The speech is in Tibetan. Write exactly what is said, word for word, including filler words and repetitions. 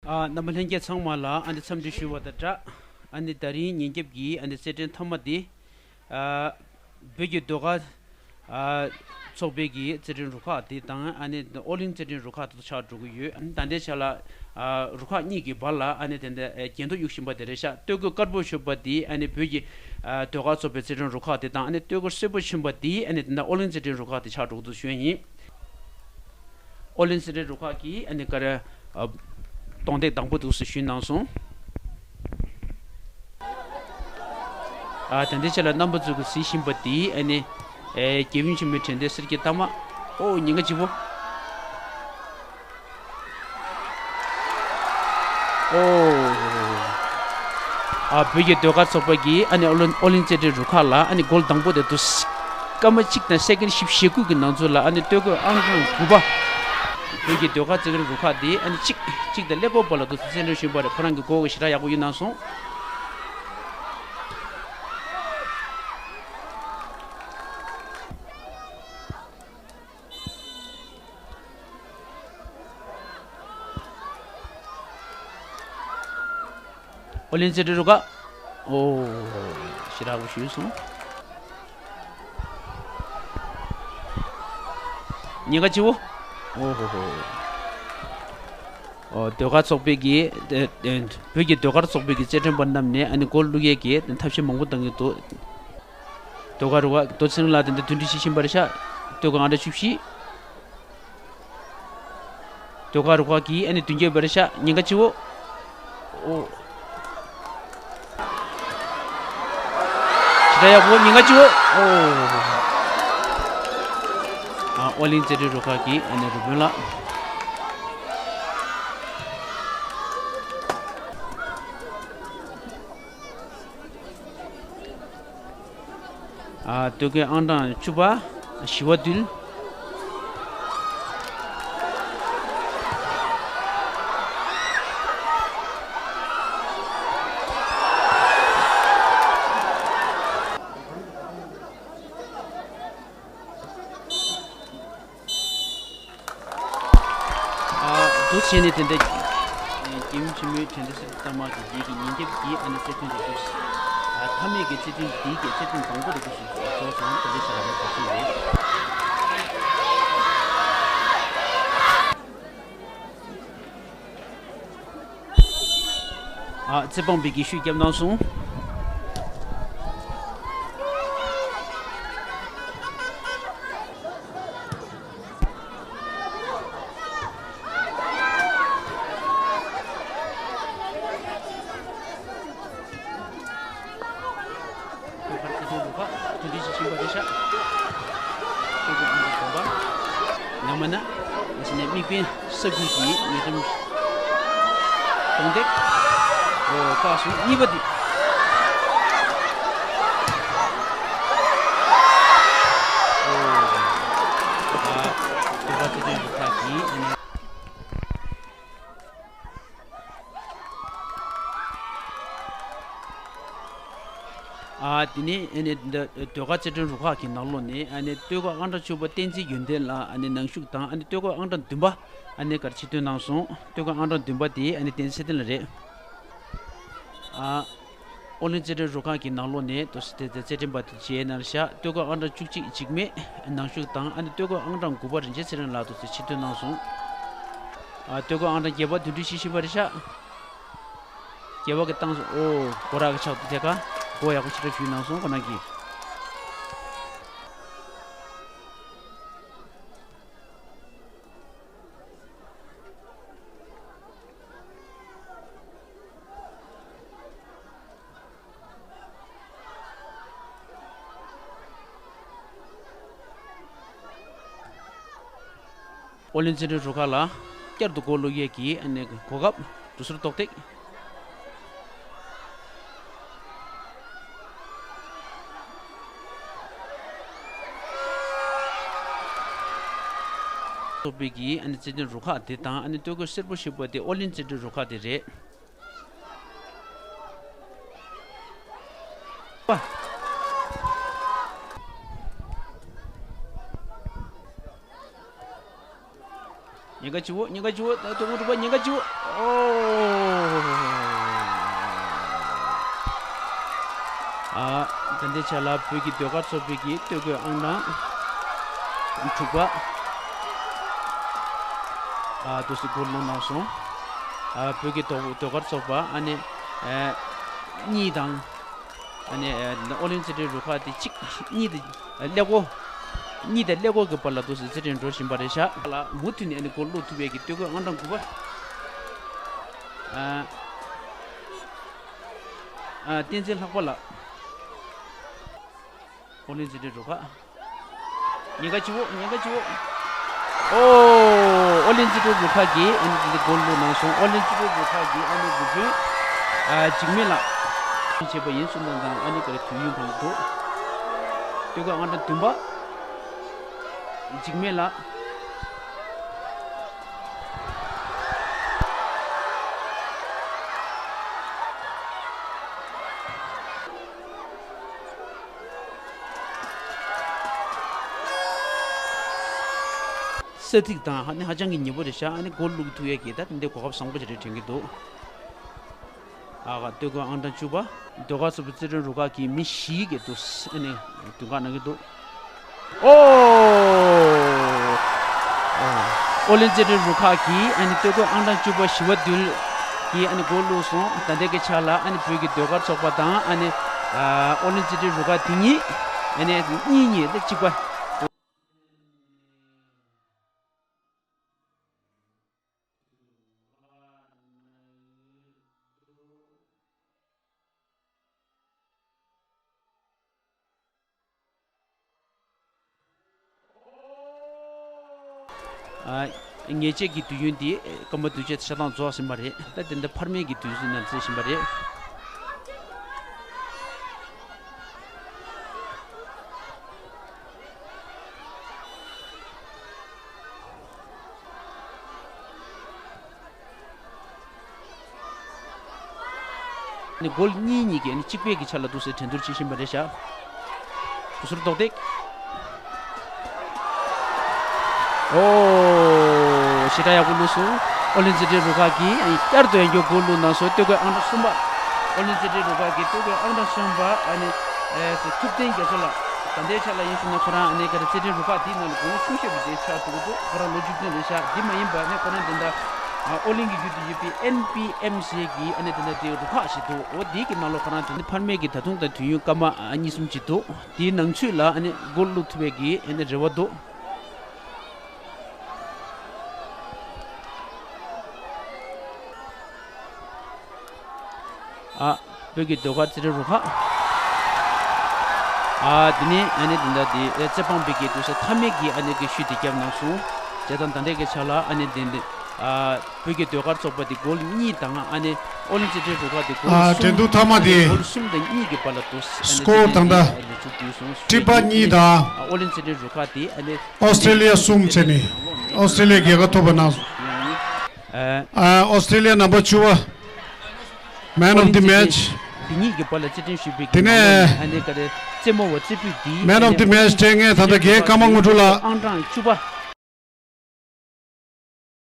ཨ། རྣམ་པ་ལྷན་རྒྱས་ཚང་མ་ལ་ཨ་ནི་འཚམས་འདྲི་ཞུ་བ་དང་སྦྲགས། ཨ་ནི་ད་རིང་ཉིན་རྒྱབ་ཀྱི་ཨ་ནི་རྩེད་འགྲན་མཐའ་མ་འདི། ཨ། བོད་ཀྱི་ཟློས་གར། ཨ། ཚོགས་པའི་གི་རྩེད་འགྲན་རུ་ཁག་འདི་དང་ཨ་ནི་ཨོ་གླིང་རྩེད་འགྲན་རུ་ཁག་དེ་ཚོ་ཆགས་འགྲོ་གི་ཡོད། ཨ་ནི་ད་ལྟའི་ཆ་ལ། ཨ། རུ་ཁག་གཉིས་ཀྱི་བར་ལ་ཨ་ནི་དེ་འདྲ་ཨེ་གྱེན་ལྡོག་གཡུག་བཞིན་པ་དེ་རེད་ཤག་སྟོད་གོས་དཀར་པོ་གྱོན་པ་འདི་ཨ་ནི་བོད་ཀྱི། ཨ། ཟློས་གར་ཚོགས་པའི་རྩེད་འགྲན་རུ་ཁག་དེ་དང་ཨ་ནི་སྟོད་གོས་སེར་པོ་གྱོན་པ་འདི་ཨ་ནི་དེ་འདྲ་ཨོ་གླིང་རྩེད་འགྲན་རུ་ཁག་དེ་ཆགས་འགྲོ་གི་འདུག་ཞུ་ཡ་ཡིན། ཨོ་གླིང་རྩེད་འགྲན་རུ་ཁག་གིས་ཨ་ནི་ཀ་ར། ཨ། གཏོང་སྟེགས་དང་པོ་འདུག་སེ་ཞུས་གནང་སོང་། ཨ། ད་ལྟའི་ཆ་ལ་རྣམ་པ་ཚོ་གིས་གཟིགས་བཞིན་པ་འདི་ཨ་ནི། ཨེ། རྒྱལ་ཡུམ་ཆེན་མོའི་དྲན་རྟེན་གསེར་གྱི་རྟགས་མ། ཨོ། ཉེན་ཁ་ཆེ་བོ། ཨོ། ཨ། བོད་ཀྱི་ཟློས་གར་ཚོགས་པ་གིས་ཨ་ནི་ཨོ་གླིང་ཨོ་གླིང་རྩེད་འགྲན་རུ་ཁག་ལ་ཨ་ནི་གོལ་དང་པོ་དེ་འདུག་སྐར་མ་གཅིག་དང་སེ་ཀན་བཞི་བཅུ་ཞེ་དགུ་གི་ནང་ཚུད་ལ་ཨ་ནི་སྟོད་གོས་ཨང་གྲངས་དགུ་པ། བོད་ཀྱི་ཟློས་གར་རྩེད་འགྲན་རུ་ཁག་དེ་ཨ་ནི་གཅིག་གཅིག་དང་ཀླད་ཀོར་བར་ལ་འདུག་སེ་རྩེད་འགྲན་ཞུས་པ་རེད། ཁོ་རང་གི་གོལ་ཞེ་དྲག་ཡག་པོ་ཡིན་གནང་སོང་། ཨོ་གླིང་རྩེད་འགྲན་རུ་ཁག་ཨོ། ཞེ་དྲག་པོ་ཞུས་སོང་། ཉེན་ཁ་ཆེ་བོ། ཨོ་ཧོ་ཧོ། ཨོ། ཟློས་གར་ཚོགས་པའི་གི། ཨེ། ཨེ། བོད་ཀྱི་ཟློས་གར་ཚོགས་པའི་གི་རྩེད་འགྲན་པ་རྣམས་ནས་ཨ་ནི་གོལ་བླུག་ཡས་ཀྱི་ཐབས་ཤེས་མང་པོ་གཏང་གི་འདུག་ཟློས་གར་རུ་ཁག་རྡོ་རྗེ་ཚེ་རིང་ལགས་དེ་འདྲ་མདུན་སྒྲིག་བྱེད་བཞིན་པ་རེད་ཤག་སྟོད་གོས་ཨང་གྲངས་བཅུ་བཞི། ཟློས་གར་རུ་ཁག་གིས་ཨ་ནི་མདུན་སྐྱོད་པ་རེད་ཤག་ཉེན་ཁ་ཆེ་བོ། ཨོ། ཞེ་དྲག་ཡག་པོ། ཉེན་ཁ་ཆེ་བོ། ཨོ། ཨ། ཨོ་གླིང་རྩེད་འགྲན་རུ་ཁག་གི་ཨ་ནི་རུ་དཔོན་ལགས། ཨ། སྟོད་གོས་ཨང་གྲངས་བཅུ་པ་ཞི་བ་འདུལ། ཨ། འདུག་བྱས་ནས་དེ་འདྲ། རྒྱལ་ཡུམ་ཆེན་མོའི་དྲན་རྟེན་གསེར་གྱི་རྟགས་མ་གི་རྗེས་ཀྱི་ཉིན་རྒྱབ་ཀྱི་ཨ་ནི་རྩེད་འགྲན་དེ་ཚོ། ཨ། མཐའ་མའི་གི་རྩེད་འགྲན་འདིའི་གི་རྩེད་འགྲན་དང་པོ་དེ་ཚོ་རྫོགས་སོང་། དེ་འདྲ་བྱས་ལ་ནི་ག་ཚོད་རེད། ཨ། རྩེད་འབངས་པའི་གི་ཤུགས་བརྒྱབ་གནང་སོང་། ཁོས་ཕར་ཁ་ཐུག་རུ་ཁག་དེ་འདྲ་ཞིག་ཕྱིན་པ་རེད་ཤག་སྟོད་གོས་ཨང་གྲངས་དགུ་པ། ཡང་མིན་ན། ང་ཚོ་ནས་དམིགས་འབེན་ས་ཁུལ་གྱི་ཉེ་འགྲམ་གཏོང་སྟེགས། ཨོ། བཀག་སོང་། གཉིས་པ་འདི། ཨོ། ཨ། ཟློས་གར་རྩེད་འགྲན་རུ་ཁག་གིས་ཨ་ནི། ཨ། དེ་ནས་ཨ་ནི་འདི་ཟློས་གར་རྩེད་འགྲན་རུ་ཁག་གི་ནང་ལོགས་ནས་ཨ་ནི་སྟོད་གོས་ཨང་གྲངས་བཅུ་པ་བསྟན་འཛིན་ཡོན་ཏན་ལགས་ཨ་ནི་ནང་ཞུགས་དང་། ཨ་ནི་སྟོད་གོས་ཨང་གྲངས་བདུན་པ་ཨ་ནི་གར་ཆེད་བཏོན་གནང་སོང་། སྟོད་གོས་ཨང་གྲངས་བདུན་པ་དེ་ཨ་ནི་བསྟན་འཛིན་ཚེ་བརྟན་ལགས་རེད། ཨ། ཨོ་གླིང་རྩེད་འགྲན་རུ་ཁག་གི་ནང་ལོགས་ནས་ཏོག་ཙམ་དེ་རྩེད་འགྲན་པ་དེ་བཅས་ནར་ཤག་སྟོད་གོས་ཨང་གྲངས་བཅུ་གཅིག་འཇིགས་མེད་ནང་ཞུགས་དང་། ཨ་ནི་སྟོད་གོས་ཨང་གྲངས་དགུ་པ་རིན་ཆེན་ཚེ་རིང་ལགས་ཏོག་ཙམ་ཆེད་བཏོན་གནང་སོང་། ཨ། སྟོད་གོས་ཨང་གྲངས་བརྒྱད་པ་བདུན་ཁྲི་བཞི་བཞི་པ་རེད་ཤག་བརྒྱད་པ་གི་བཏང་སོང་། ཨོ། སྒོ་ར་གི་ཕྱག་ཏུ་ཐད་ཀ་སྒོ་ཡག་པོ་ཞེ་དྲག་ཞུས་གནང་སོང་ཁོ་རང་གིས། ཨོ་གླིང་རྩེད་འགྲན་རུ་ཁག་ལ་བསྐྱར་དུ་གོ་བླུག་ཡས་ཀྱི་ཨ་ནི་གོ་སྐབས་འགྲོ་སོང་། གཏོང་སྟེགས། ཚོགས་པའི་གི་ཨ་ནི་རྩེད་འགྲན་རུ་ཁག་དེ་དང་། ཨ་ནི་སྟོད་གོས་སེར་པོ་ཞིག་པ་དེ་ཨོ་གླིང་རྩེད་འགྲན་རུ་ཁག་དེ་རེད། པ། ཉེན་ཁ་ཆེ་བོ། ཉེན་ཁ་ཆེ་བོ། ད་དོ་དགོང་དྲུག་པ་ཉེན་ཁ་ཆེ་བོ། ཨོ། དེ་ཆ་ལ་བོད་ཀྱི་ཟློས་གར་ཚོགས་པའི་གི་སྟོད་གོས་ཨང་གྲངས་དྲུག་པ། ཨ་དུ་སི་གོལ་ལོ་གནང་སོང་། ཨ་བོད་ཀྱི་ཟློས་ཟློས་གར་ཚོགས་པ་ཨ་ནི་ཨ་གཉིས་དང་། ཨ་ནི་ཨ་ཨོ་གླིང་རྩེད་འགྲན་རུ་ཁག་དེ་གཅིག་གཉིས་དེ་ཀླད་ཀོར། གཉིས་དེ་ཀླད་ཀོར་གྱི་བར་ལ་དུ་སི་རྩེད་འགྲན་འགྲོ་བཞིན་པ་རེད་ཤག་ལ། མུ་མཐུད་ནས་ཨ་ནི་གོལ་བླུགས་ཐུབ་པའི་གི་སྟོད་གོས་ཨང་གྲངས་དགུ་པ། ཨ་ཨ་བསྟན་འཛིན་ལྷག་པ་ལགས། ཨོ་གླིང་རྩེད་འགྲན་རུ་ཁག་ཉེན་ཁ་ཆེ་བོ། ཉེན་ཁ་ཆེ་བོ། ཨོ། ཨོ་གླིང་རྩེད་འགྲན་རུ་ཁག་གིས་ཨ་ནི་འདི་གོལ་བླུགས་གནང་སོང་། ཨོ་གླིང་རྩེད་འགྲན་རུ་ཁག་གིས་ཨ་ནི་འགོ་དཔོན་ཨ་འཇིགས་མེད་ལགས་བྱས་པ་ཡིན་གསུངས་དང་དང་ཨ་ནི་ག་རེ་དུས་ཡུན་གང་དུ་འདུག་སྟོད་གོས་ཨང་གྲངས་བདུན་པ། འཇིགས་མེད་ལགས། ས་ཐིག་དང་ཧ་ནི་ཧ་ཅང་གི་ཉེ་པོ་རེད་ཤག་ཨ་ནི་གོལ་བླུགས་ཐུབ་ཡས་ཀྱི་ད་དེ་འདྲའི་གོ་སྐབས་བཟང་པོ་ཞིག་རེད་དྲན་གྱི་འདུག་ཨ་ག་སྟོད་གོས་ཨང་གྲངས་བཅུ་པ། ཟློས་གར་ཚོགས་པའི་རྩེད་འགྲན་རུ་ཁག་གི་མི་བཞི་གིས་དུ་ཨ་ནི་མདུན་ཁག་གནང་གི་འདུག་ཨོ། ཨོ་གླིང་རྩེད་འགྲན་རུ་ཁག་གིས་ཨ་ནི་སྟོད་གོས་ཨང་གྲངས་བཅུ་པ་ཞི་བ་འདུལ་གྱིས་ཨ་ནི་གོལ་བླུགས་སོང་། ད་ལྟའི་གི་ཆ་ལ་ཨ་ནི་བོད་ཀྱི་ཟློས་གར་ཚོགས་པ་དང་ཨ་ནི་ཨོ་གླིང་རྩེད་འགྲན་རུ་ཁག་དེ་གཉིས་ཨ་ནི་གཉིས་གཉིས་ལ་གཅིག་པ། ཨ། ཉེས་ཆད་ཀྱི་དུས་ཡུན་འདི་སྐར་མ་བདུན་ཅུ་ཆ་ཚང་རྫོགས་ཟིན་པ་རེད། ད་དེ་འདྲ་འཕར་མའི་གི་དུས་ཚོད་ནང་རྩེད་བཞིན་པ་རེད། ནི་གོལ་གཉིས་གཉིས་ཀྱིས་ནི་གཅིག་པའི་གི་ཆ་ལ་འདུག་སེ་འགྲན་བསྡུར་བྱེད་བཞིན་པ་རེད་ཤག་ཟུར་རྡོག་རྡེག་ཨོ། ཞེ་དྲག་ཡག་པོ་བླུགས་སོང་། ཨོ་གླིང་རྩེད་འགྲན་རུ་ཁག་གིས་བསྐྱར་དུ་ཡང་བསྐྱར་གོལ་བླུགས་གནང་སོང་། སྟོད་གོས་ཨང་གྲངས་གསུམ་པ། ཨོ་གླིང་རྩེད་འགྲན་རུ་ཁག་གིས་སྟོད་གོས་ཨང་གྲངས་གསུམ་པ་ཨ་ནི་ཨེ་ཐུབ་བསྟན་རྒྱ་མཚོ་ལགས། ད་ལྟའི་ཆ་ལ་ཡིན་ཞུ་ན་ཁོ་རང་ཨ་ནི་ག་རེ་རྩེད་འགྲན་རུ་ཁག་དེའི་ནང་ལ་གོང་ཆུང་ཤོས་ཀྱི་དེ་ཆགས་འདུག་གི་འདུག་ཁོ་རང་ལོ་བཅུ་བདུན་རེད་ཤག་འདི་མ་ཡིན་པ་ནི་ཁོ་རང་དེ་འདྲ་ཨོ་གླིང་གི་རྒྱུད་དུ་ཡོད་པའི་ཨེན་པི་ཨེམ་སི་གི་ཨ་ནི་དེ་འདྲ་དེ་རུ་ཁག་ཞིག་འདུག་འོ་དེའི་གི་ནང་ལོགས་ཁོ་རང་དེ་འདྲ་འཕར་མའི་གི་ད་དུང་ད་དུས་ཡུན་སྐར་མ་ཨ་གཉིས་གསུམ་ཅིག་འདུག་དེའི་ནང་ཚུད་ལ་ཨ་ནི་གོལ་བླུགས་ཐུབ་པའི་གི་ཨ་ནི་རེ་བ་འདུག་ཨ། བོད་ཀྱི་ཟློས་གར་རྩེད་འགྲན་རུ་ཁག་ཨ། དེ་ནས་ཨ་ནི་དེ་འདྲ་དེ་རྩེད་འཕངས་པའི་གི་དུས་ས་མཐའ་མའི་གི་ཨ་ནི་གི་ཤུལ་དེ་བརྒྱབ་གནང་སོང་། བྱས་ཙང་ད་ལྟའི་གི་ཆ་ལ་ཨ་ནི་དེ་འདི་ཨ། བོད་ཀྱི་ཟློས་གར་ཚོགས་པ་དེ་གོལ་གཉིས་དང་ཨ་ནི་ཨོ་གླིང་རྩེད་འགྲན་རུ་ཁག་དེ་གོལ་ཨ། གསུམ། འགྲན་བསྡུར་མཐའ་མ་དེ་གོལ་གསུམ་དང་གཉིས་ཀྱི་བར་ལ་དུ་ཨ་ནི་སྐོར་ད་ལྟ་ཨ་ནི་ཚུགས་དུས་སོང་། ཀྲི་པ་གཉིས་དང་ཨོ་གླིང་རྩེད་འགྲན་རུ་ཁག་དེ་ཨ་ནི་ཨོ་སི་ཀྲེ་ལི་ཡ་གསུམ་བྱས་ནས་ཨོ་སི་ཀྲེ་ལི་ཡ་རྒྱལ་ཁ་ཐོབ་པ་གནང་སོང་། ཨ། ཨ། ཨོ་སི་ཀྲེ་ལི་ཡ་རྣམ་པ་བཅུ་པ། Man of the match། འདི་གཉིས་ཀྱི་བར་ལ་རྩེད་འགྲན་ཞུས་པའི་གི་ནང་ལོགས་ནས་ཨ་ནི་ག་རེ་རྩེད་མོ་བ་རྩེ་ཕུད་འདི་Man of the match སྤྲད་མཁན་ད་ལྟ་རྒན་ཀརྨ་དངོས་གྲུབ་ལགས། ཨང་གྲངས་བཅུ་པ།